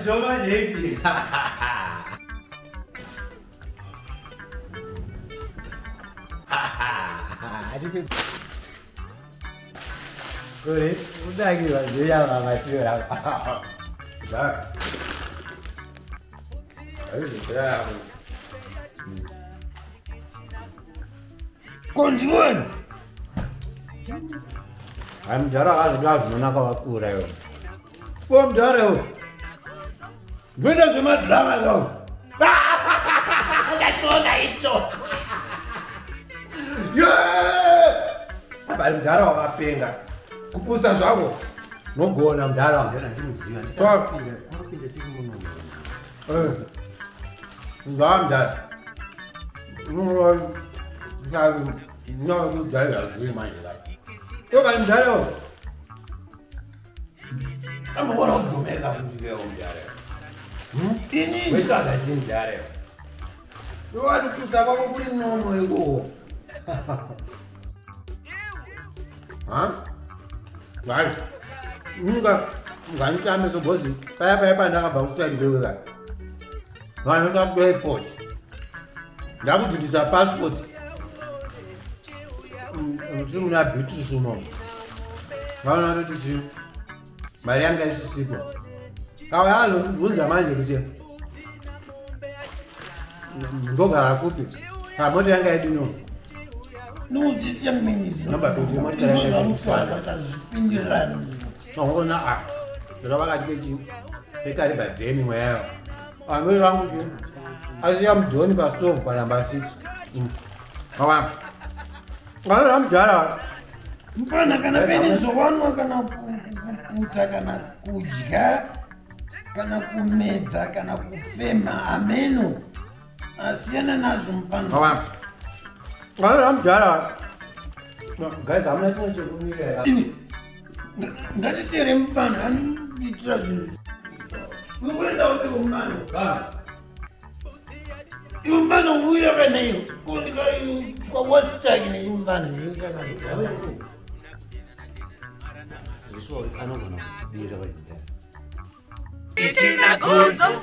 Joma ndeipi? Kore, unakirwa zvenyama matiro ako. Zaka. Aizvozvo. Kondiweni. Hayi mudhara akazodya zvinonaka wakura iwe. Ko mudhara iwe. Ndoita zvemadrama zvawo. Ndachiona icho. Yeah! Bali mudhara wakapenga. Kupusa zvako. Nogona mudhara. Mudhara ndimuziva. Ndikapinda, akapinda tiri muno. Eh. Ndaa mudhara. Toka mudhara. Amboona kudhomeka futi ke mudhara. Inini. Wetsvaga chii mudhara? Iwati kusa kwako kuri nomo ikoko. Ha? Vai. Nyika nganditame sobozi paya paya pandakabva kustudy wewe. Vanoenda kuairport. Ndakudhudhisa passport. Ndiri muna Beatrice uno. Vanoona kuti chii? Mari yanga isisipo. Kauya anondibvunza manje kuti ndogara kupi? Pamota yanga yedu no. No, this young man is Number 20, motikari yanga not isisipo. tazvipindirana. Noona a. Ndiri pakati pechi peKariba Dam imwe yayo. Amai vangu chi asiya mudhoni pastove panumber 6. Awa. Vanoda mudhara. Mfana kana pene zvowanwa kana kuputa kana kudya kana kumedza kana kufema ameno asiyana nazvo mfana. Awa. Vanoda mudhara. Guys, hamuna chimwe chekumira here? Ini ngatitere mfana anoitira zvinhu. Ukuenda upi kumfana? Ah. Iwe mfana uya kana iwe. Kondika kwawasitaki neimfana. Zveshuwa anogona kutibira wedzidhara. Itina gonzo.